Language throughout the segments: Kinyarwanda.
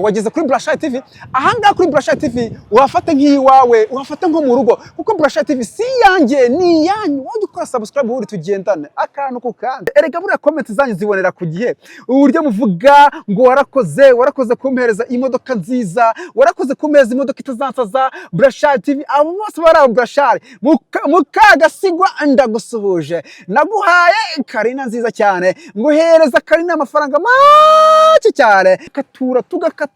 Wageze kuri Burashari TV. Ahangaha kuri Burashari TV uhafate nk'iwawe, uhafate nko mu rugo, kuko Burashari TV si iyanjye, ni iyanyu. Wowe ukora subscribe, ubundi tugendane akantu ku kandi. Erega buriya comment zanyu zibonera ku gihe, uburyo muvuga ngo warakoze, warakoze kumpereza imodoka nziza, warakoze kumpereza imodoka itazansaza. Burashari TV, abo bose bari abo Burashari. Mukagasigwa, ndagusuhuje. Naguhaye Carina nziza cyane, nguhereza Carina amafaranga make cyane, katura tugakatura.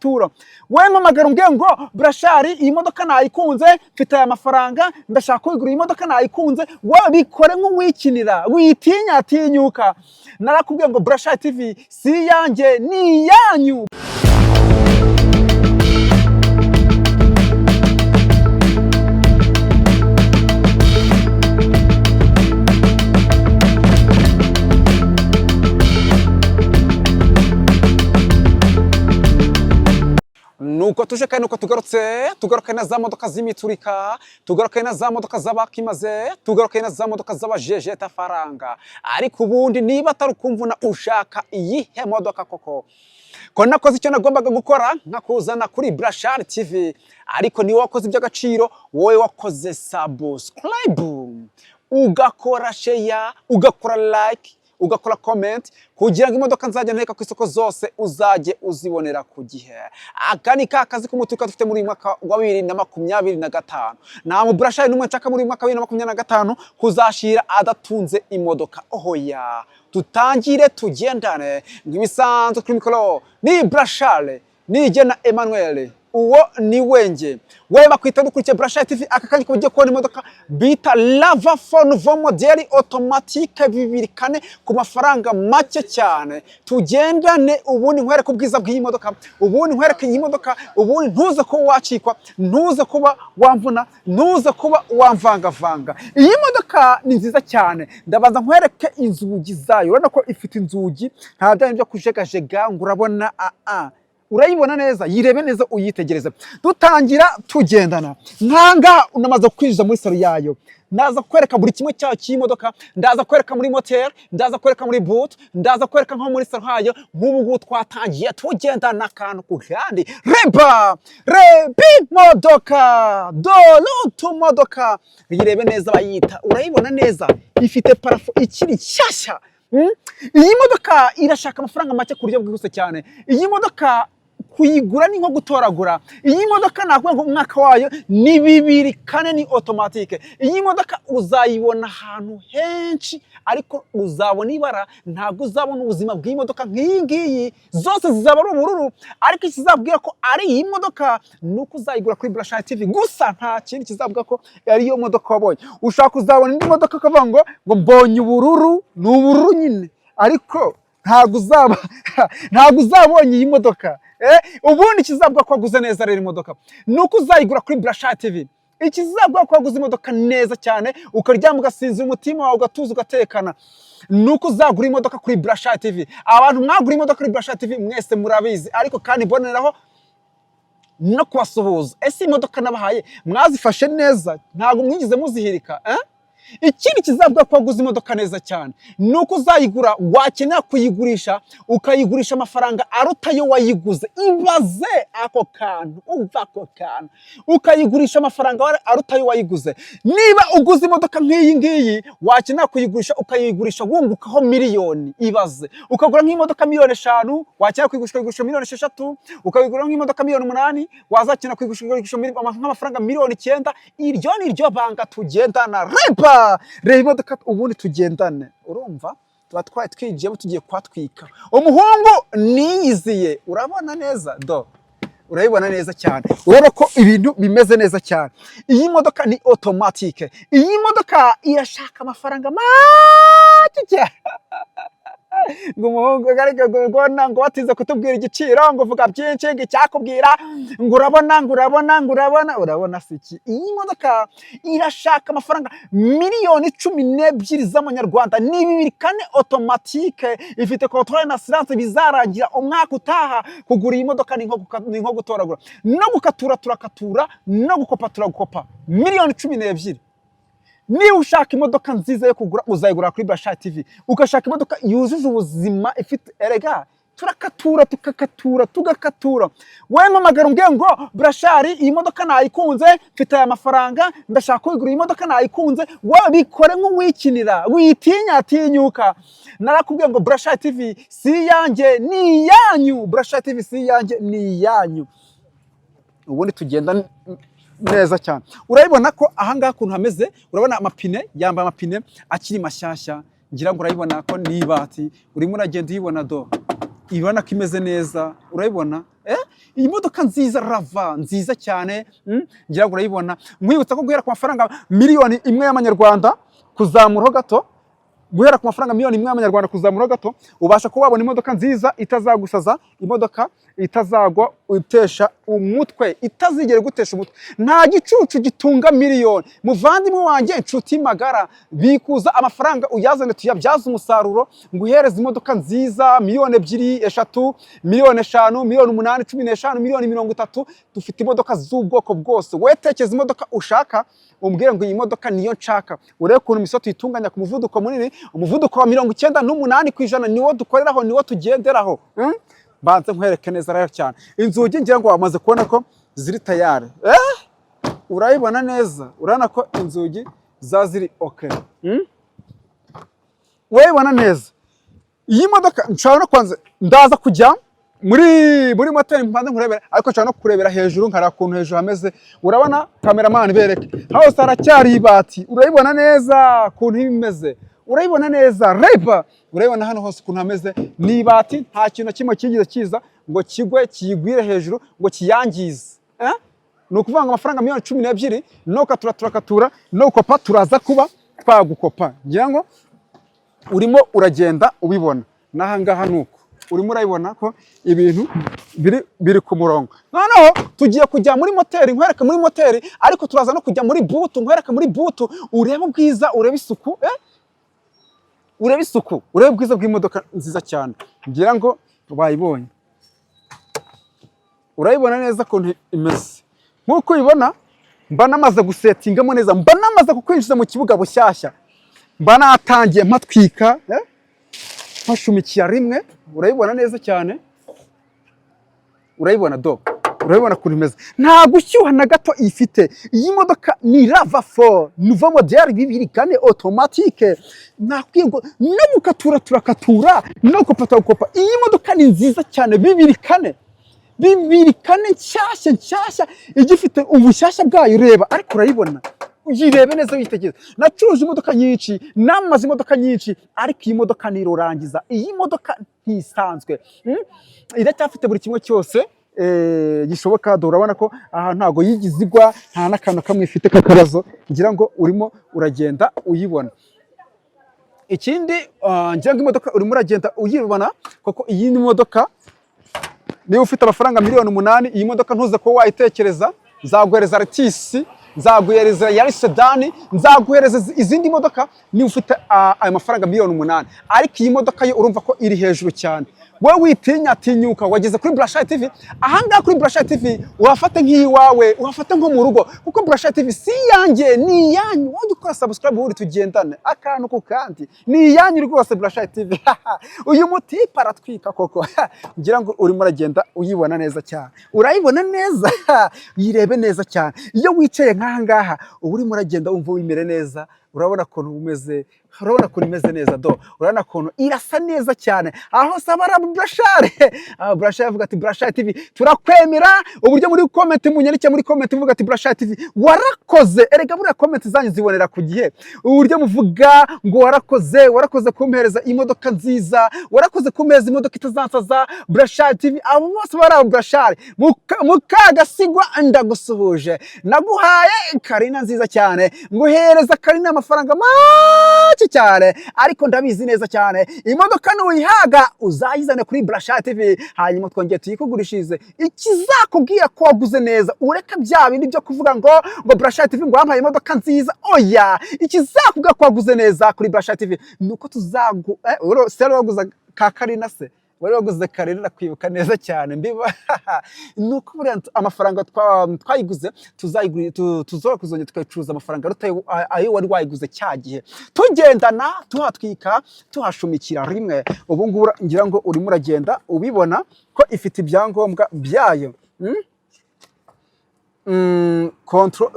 Wowe mpamagara umbwiye ngo: "Burashari, iyi modoka nayikunze, mfite aya mafaranga, ndashaka kuyigura, iyi modoka nayikunze." Wowe bikore nk'uwikinira, witinya, tinyuka. Narakubwiye ngo Burashari TV si iyanjye, ni iyanyu. Nuko tuje kandi nuko tugarutse, tugaruke na za modoka z'imiturika, tugaruke na za modoka z'abakimaze, tugaruke na za modoka z'abajejeta faranga. Ariko ubundi niba atari ukumvuna, ushaka iyihe modoka koko? Ko nakoze icyo nagombaga gukora, nkakuzana kuri Burashari TV, ariko niwe wakoze iby'agaciro, wowe wakoze subscribe, ugakora share, ugakora like, ugakora comment, kugira ngo imodoka nzajya nteka ku isoko zose uzajye uzibonera ku gihe. Aka ni ka kazi k'umutuka dufite muri uyu mwaka wa 2025. Nta muburashari n'umwe nshaka muri uyu mwaka wa 2025 kuzashira adatunze imodoka. Ohoya, tutangire tugendane nk'ibisanzwe. Kuri mikoro ni Burashari Nigena Emmanuel, uwo ni wenge wewe bakwita. Dukurikiye Burashari TV aka kanya ugiye kubona imodoka bita RAV4 nouveau modèle, automatique, 2004, ku mafaranga make cyane. Tugendane, ubundi nkwereke ubwiza bw'iyi modoka, ubundi nkwereke iyi modoka, ubundi ntuze kuba wacikwa, ntuze kuba wamvuna, ntuze kuba wamvangavanga. Iyi modoka ni nziza cyane. Ndabanza nkwereke inzugi zayo. Urabona ko ifite inzugi, nta byanyu byo kujegajega ngo urabona a urayibona neza. Yirebe neza, uyitegereze. Dutangira tugendana nkanga unamaze kwinjiza muri salon yayo. Ndaza kwereka buri kimwe cyayo cy'imodoka, ndaza kwereka muri moteri, ndaza kwereka muri boot, ndaza kwereka nko muri salon hayo. Nk'ubu ngubu twatangiye tugendana akantu ku kandi. Reba, reba imodoka, dore utumodoka. Yirebe neza, bayita, urayibona neza, ifite plafond ikiri nshyashya. Iyi modoka irashaka amafaranga make ku buryo bwihuse cyane. Iyi modoka kuyigura ni nko gutoragura. Iyi modoka nakuvuga ngo umwaka wayo ni 2004, ni automatique. Iyi modoka uzayibona ahantu henshi, ariko uzabona ibara, ntabwo uzabona ubuzima bw'iyi modoka nk'iyi ngiyi. Zose zizaba ari ubururu, ariko ikizabwira ko ari iyi modoka ni uko uzayigura kuri Burashari TV gusa. Nta kindi kizavuga ko ari iyo modoka wabonye. Ushobora kuzabona indi modoka ukavuga ngo mbonye ubururu, ni ubururu nyine, ariko ntabwo uzabonye iyi modoka. Ubundi ikizavuga ko waguze neza rero imodoka ni uko uzayigura kuri Burashari TV. Ikizavuga ko waguze imodoka neza cyane, ukaryama ugasinzira, umutima wawe ugatuza ugatekana, ni uko uzagura imodoka kuri Burashari TV. Abantu mwagura imodoka kuri Burashari TV mwese murabizi, ariko kandi mboneraho no kubasuhuza. Ese imodoka nabahaye mwazifashe neza? Ntabwo mwigeze muzihirika, eh? Ikindi kizavuga ko waguze imodoka neza cyane ni uko uzayigura, wakenera kuyigurisha ukayigurisha amafaranga aruta ayo wayiguze. Ibaze ako kantu, umva ako kantu, ukayigurisha amafaranga aruta ayo wayiguze. Niba uguze imodoka nk'iyi ngiyi, wakenera kuyigurisha ukayigurisha wungukaho miliyoni. Ibaze ukagura nk'imodoka miliyoni 5, wakenera kuyigurisha ukayigurisha miliyoni 6, ukayigura nk'imodoka miliyoni 8, wazakenera kuyigurisha ukayigurisha nk'amafaranga miliyoni 9. Iryo ni ryo banga tugendana. Reba, reba imodoka, ubundi tugendane. Urumva tuba twari twinjiyemo tugiye kuhatwika. Umuhungu niyiziye, urabona neza, do urabibona neza cyane, urabona ko ibintu bimeze neza cyane. Iyi modoka ni automatique. Iyi modoka irashaka amafaranga make cyane. Ngo umuhungu ariko ngo ngo watinze kutubwira igiciro, ngo uvuga byinshi, ngo icyakubwira, ngo urabona, ngo urabona, ngo urabona, urabona si iki. Iyi modoka irashaka amafaranga miliyoni 12 z'amanyarwanda. Ni 2004, automatique, ifite contrôle na assurance bizarangira umwaka utaha. Kugura iyi modoka ni nko gutoragura. No gukatura turakatura, no gukopa turagukopa. Miliyoni 12. Niba ushaka imodoka nziza yo kugura, uzayigura kuri Burashari TV. Ugashaka imodoka yujuje ubuzima, ifite, erega Turakatura, tukakatura, tugakatura. Wowe mpamagara umbwiye ngo: "Burashari, iyi modoka nayikunze, mfite aya mafaranga, ndashaka kuyigura, iyi modoka nayikunze." Wowe bikore nk'uwikinira, witinya, tinyuka. Narakubwiye ngo Burashari TV si iyanjye, ni iyanyu. Burashari TV si iyanjye, ni iyanyu. Ubundi tugenda neza cyane. Urabibona ko ahangaha ukuntu hameze, urabona amapine, yambaye amapine akiri mashyashya. Ngira ngo urayibona ko ni ibati, urimo uragenda uyibona do, ibona ko imeze neza, urayibona, eh? Iyi modoka nziza, RAV4 nziza cyane, Ngira ngo urayibona. Nkwibutsa ko guhera ku mafaranga 1 miliyoni y'amanyarwanda kuzamuraho gato, guhera ku mafaranga 1 miliyoni y'amanyarwanda kuzamuraho gato, ubasha kuba wabona imodoka nziza itazagusaza, imodoka itazagwa utesha umutwe, itazigera igutesha umutwe. Nta gicucu gitunga miliyoni. Muvandimwe wanjye, inshuti magara, bikuza amafaranga uyazane tuyabyaze umusaruro, nguhereze imodoka nziza. 2 miliyoni, 3, 5 miliyoni, 8 miliyoni, 15, 30 miliyoni. Dufite imodoka z'ubwoko bwose. Wowe tekereza imodoka ushaka, umbwire ngo iyi modoka niyo nshaka, urebe ukuntu imisozi tuyitunganya ku muvuduko munini. Umuvuduko wa 98% niwo dukoreraho, niwo tugenderaho, Mbanze nkwereke neza rero cyane inzugi. Ngira ngo wamaze kubona ko ziri tayari, eh? Urayibona neza, urabona ko inzugi za ziri okay, Urayibona neza iyi modoka. Nshobora no kwanza ndaza kujya muri moteri mbanze nkurebera, ariko nshobora no kurebera hejuru nkareba ukuntu hejuru hameze. Urabona, cameraman, bereke hose haracyari ibati. Urayibona neza ukuntu imeze, urayibona neza. Reba, urayibona hano hose ukuntu hameze, ni ibati, nta kintu na kimwe kigeze kiza ngo kigwe kiyigwire hejuru ngo kiyangize, eh? Ni ukuvuga ngo amafaranga 12 miliyoni no katura, turakatura, no gukopa turaza kuba twagukopa. Ngira ngo urimo uragenda ubibona n'aha ngaha ni uko, urimo urabibona ko ibintu biri ku murongo. Noneho tugiye kujya muri moteri, nkwereke muri moteri, ariko turaza no kujya muri boot, nkwereke muri boot, urebe ubwiza, urebe isuku, eh? Urebe isuku, urebe ubwiza bw'imodoka nziza cyane. Ngira ngo wayibonye, urayibona neza ukuntu imeze. Nk'uko ubibona, mba namaze gusetingamo neza, mba namaze kukwinjiza mu kibuga bushyashya, mba natangiye mpatwika, eh? Mpashumikira rimwe. Urayibona neza cyane, urayibona do, urabibona ukuntu imeze, nta gushyuha na gato ifite. Iyi modoka ni RAV4 nouveau modèle, 2004, automatique. Nakwiye ngo no gukatura turakatura, no gukopa turagukopa. Iyi modoka ni nziza cyane, 2004, 2004, nshyashya nshyashya, igifite ubushyashya bwayo. Reba, ariko urayibona, uyirebe neza, witegereze. Nacuruje imodoka nyinshi, namaze imodoka nyinshi, ariko iyi modoka nirurangiza. Iyi modoka ntisanzwe, Iracyafite buri kimwe cyose gishoboka. Dore urabona ko aha ntabwo yigize igwa, nta n'akantu kamwe ifite k'akabazo. Ngira ngo urimo uragenda uyibona. Ikindi, ngira ngo imodoka urimo uragenda uyibona koko. Iyi ni imodoka, niba ufite amafaranga 8 miliyoni, iyi modoka ntuze kuba wayitekereza. Nzaguhereza Altis, nzaguhereza Yaris sedan, nzaguhereza izindi modoka niba ufite ayo mafaranga 8 miliyoni. Ariko iyi modoka yo urumva ko iri hejuru cyane. Wowe witinya, tinyuka. Wageze kuri Burashari TV. Ahangaha kuri Burashari TV uhafate nk'iwawe, uhafate nko mu rugo, kuko Burashari TV si iyanjye, ni iyanyu. Wowe ukora subscribe, ubundi tugendane akantu ku kandi. Ni iyanyu rwose Burashari TV. Uyu mutipe aratwika koko. Ngira ngo urimo uragenda uyibona neza cyane, urayibona neza, yirebe neza cyane. Iyo wicaye nk'aha ngaha, uba urimo uragenda wumva wimere neza. Urabona ukuntu umeze, urabona ukuntu imeze neza do, urabona ukuntu irasa neza cyane. Aho saba ara Burashari, Burashari avuga ati: "Burashari TV turakwemera." Uburyo muri comment munyandike muri comment muvuga ati: "Burashari TV warakoze." Erega buriya comment zanyu zibonera ku gihe. Uburyo muvuga ngo warakoze, warakoze kumpereza imodoka nziza, warakoze kumpereza imodoka itazansaza. Burashari TV, abo bose bari abo Burashari. Mukagasigwa, ndagusuhuje. Naguhaye Carina nziza cyane, nguhereza Carina amafaranga make cyane, ariko ndabizi neza cyane imodoka nuyihaga uzayizane kuri Burashari TV, hanyuma twongere tuyikugurishirize. Ikizakubwira ko waguze neza, ureka bya bindi byo kuvuga ngo Burashari TV ngo wampaye imodoka nziza, oya. Ikizakubwira ko waguze neza kuri Burashari TV ni uko tuzagu sero waguza ka Carina se. Wari waguze kare, ndakwibuka neza cyane. Mbiba ni uko buriya amafaranga twayiguze tuzora kuzongera tukayicuruza amafaranga aruta ayo wari wayiguze cya gihe. Tugendana, tuhatwika, tuhashumikira rimwe. Ubu ngubu ngira ngo urimo uragenda ubibona ko ifite ibyangombwa byayo. Control,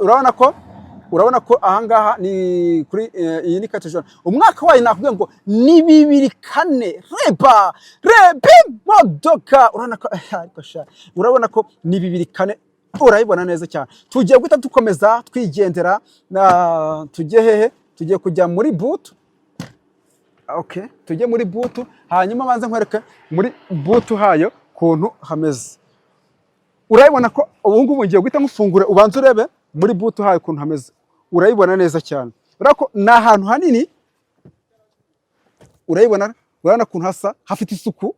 urabona ko ahangaha ni kuri iyi ni carte jaune. Umwaka wayo nakubwiye ngo ni 2004. Reba, reba imodoka, urabona ko, ariko sha, urabona ko ni 2004, urayibona neza cyane. Tugiye guhita dukomeza twigendera na tujye hehe? Tugiye kujya muri boot. Okay, tujye muri boot, hanyuma banze nkwereke muri boot hayo kuntu hameze. Urabibona ko ubu ngubu ngiye guhita nkufungura, ubanza urebe muri boot hayo ukuntu hameze. Urayibona neza cyane, urabona ko ni ahantu hanini. Urayibona, urabona ukuntu hasa, hafite isuku.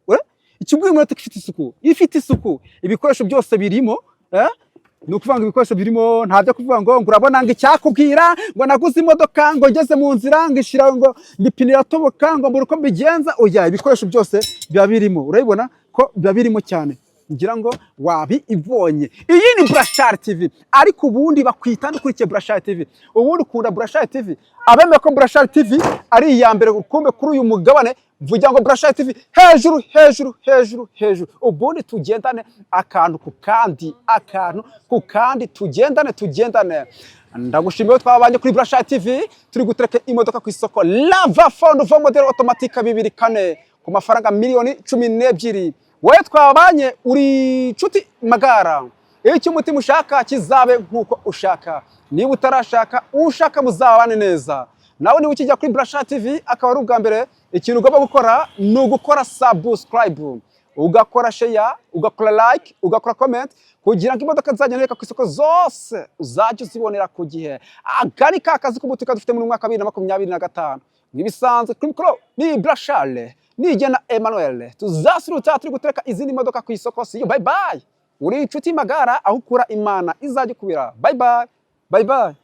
Ikiguye muri ifite isuku, ifite isuku, ibikoresho byose birimo. Ni ukuvuga ngo ibikoresho birimo, nta byo kuvuga ngo urabona ngo icyakubwira ngo naguze imodoka, ngo ngeze mu nzira ngo ishira, ngo ipine iratoboka, ngo mbura uko mbigenza. Oya, ibikoresho byose biba birimo. Urabibona ko biba birimo cyane. Ngira ngo wabibonye. Iyi ni Burashari TV. Ariko ubundi bakwita ndukurikiye Burashari TV? Ubundi ukunda Burashari TV? Abemeye ko Burashari TV ari iya mbere rukumbe kuri uyu mugabane, mvugira ngo Burashari TV hejuru, hejuru, hejuru, hejuru. Ubundi tugendane akantu ku kandi, akantu ku kandi, tugendane, tugendane. Ndagushimiye ko twabanye kuri Burashari TV, turi gutereka imodoka ku isoko, RAV4 nouveau modèle automatique 2004 ku mafaranga miliyoni 12. Wowe twabanye, uri inshuti magara. Icyo umutima ushaka kizabe nk'uko ushaka. Niba utarashaka, ushaka muzabane neza nawe. Niba ukijya kuri Burashari TV akaba ari ubwa mbere, ikintu ugomba gukora ni ugukora subscribe, ugakora share, ugakora like, ugakora comment, kugira ngo imodoka nzajya nereka ku isoko zose uzajye uzibonera ku gihe. Aka ni ka kazi k'umutuka dufite muri mwaka wa 2025. Nk'ibisanzwe, kuri mikoro ni Burashari Nigena Emmanuel. Tuzasuruta turi gutereka izindi modoka ku isoko. See you, bye bye. Uri inshuti magara, aho ukura Imana izajya ikubira. Bye bye, bye bye.